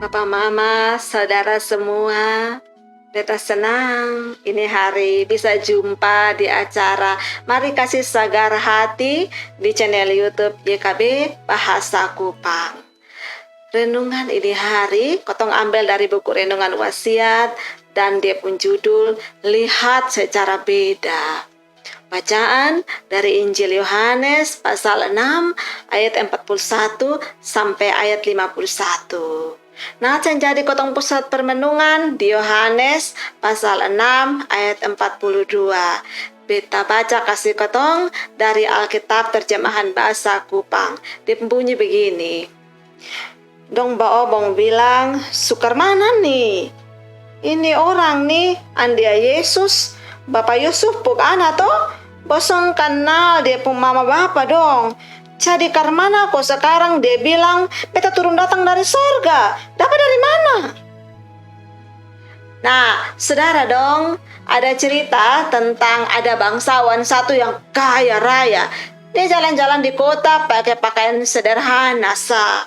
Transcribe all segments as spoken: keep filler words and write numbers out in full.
Papa, mama, saudara semua, beta senang ini hari bisa jumpa di acara Mari Kasi Sagar Hati di channel YouTube Y K B Bahasa Kupang. Renungan ini hari kotong ambel dari buku Renungan Wasiat dan dia pung judul Lihat Secara Beda. Bacaan dari Injil Yohanes pasal enam ayat empat puluh satu sampai ayat lima puluh satu. Nah, yang jadi kotong pusat permenungan di Yohanes pasal enam ayat empat puluh dua. Beta baca kasi kotong dari Alkitab terjemahan bahasa Kupang. Dia bunyi begini. Dong baobong bilang, "Su karmana ni? Ini orang ni, andia Yesus, bapa Yusuf pung ana to? Bosong kanal dia pung mama bapa dong. Jadi karmana ko sekarang dia bilang, 'Beta turun datang dari sorga'? Dapa dari mana?" Nah, saudara dong, ada cerita tentang ada bangsawan satu yang kaya raya. Dia jalan-jalan di kota pakai pakaian sederhana sa.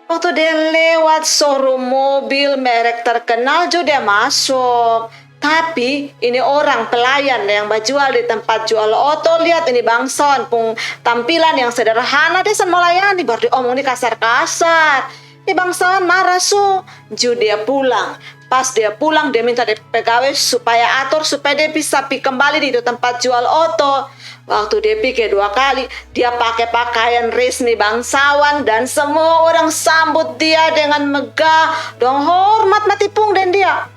Waktu dia lewat showroom mobil merek terkenal ju dia masuk. Tapi ini orang pelayan yang bajual di tempat jual oto lihat ini bangsawan pung tampilan yang sederhana, dia san mau layani, baru dia omong ni kasar-kasar. Ini bangsawan marah su, ju dia pulang. Pas dia pulang, dia minta dia pegawai supaya ator supaya dia bisa pi kembali di itu tempat jual oto. Waktu dia pi kedua kali, dia pake pakaian resmi bangsawan dan semua orang sambut dia dengan megah. Dong hormat mati pung deng dia.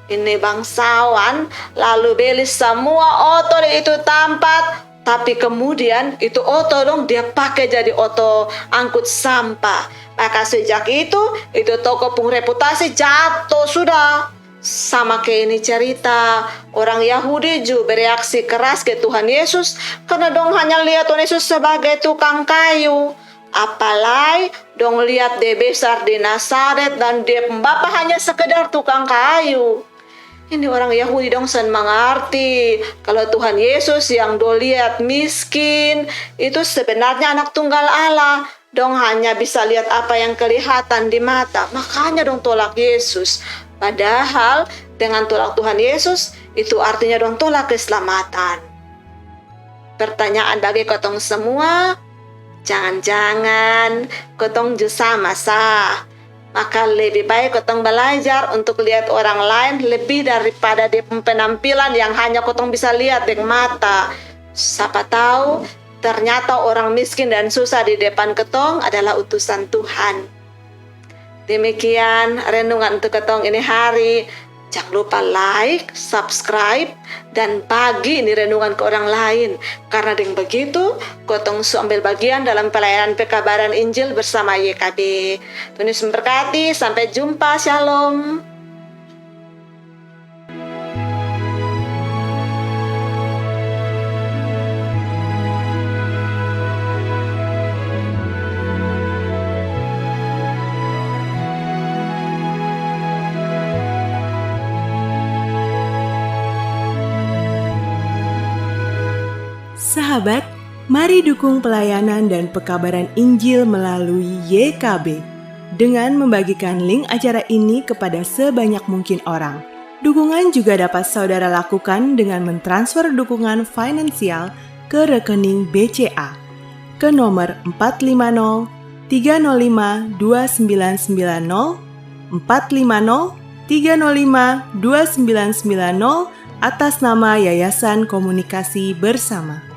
Ini bangsawan lalu beli semua oto di itu tampat, tapi kemudian itu oto dong dia pake jadi oto angkut sampah. Maka sejak itu, itu toko pung reputasi jato sudah. Sama ke ini cerita, orang Yahudi ju bereaksi keras ke Tuhan Yesus karena dong hanya lihat Tuhan Yesus sebagai tukang kayu. Apalai dong lihat dia besar di Nazaret dan dia pung bapa hanya sekedar tukang kayu. Ini orang Yahudi dong san mangarti kalau Tuhan Yesus yang dong lihat miskin itu sebenarnya anak tunggal Allah. Dong hanya bisa lihat apa yang kelihatan di mata, makanya dong tolak Yesus. Padahal dengan tolak Tuhan Yesus, itu artinya dong tolak keselamatan. Pertanyaan bagi kotong semua, jangan-jangan kotong ju sama sa. Maka lebih baik kotong belajar untuk lihat orang lain lebih daripada dia pung penampilan yang hanya kotong bisa lihat deng mata. Sapa tahu, ternyata orang miskin dan susah di depan kotong adalah utusan Tuhan. Demikian renungan untuk kotong ini hari. Jangan lupa like, subscribe, dan bagi ini renungan ke orang lain. Karena deng begitu, kotong su ambil bagian dalam pelayanan pekabaran Injil bersama Y K B. Tuhan Yesus memberkati. Sampai jumpa. Shalom. Sahabat, mari dukung pelayanan dan pekabaran Injil melalui Y K B dengan membagikan link acara ini kepada sebanyak mungkin orang. Dukungan juga dapat saudara lakukan dengan mentransfer dukungan finansial ke rekening B C A ke nomor empat lima nol tiga nol lima dua sembilan sembilan nol, empat lima nol tiga nol lima dua sembilan sembilan nol, atas nama Yayasan Komunikasi Bersama.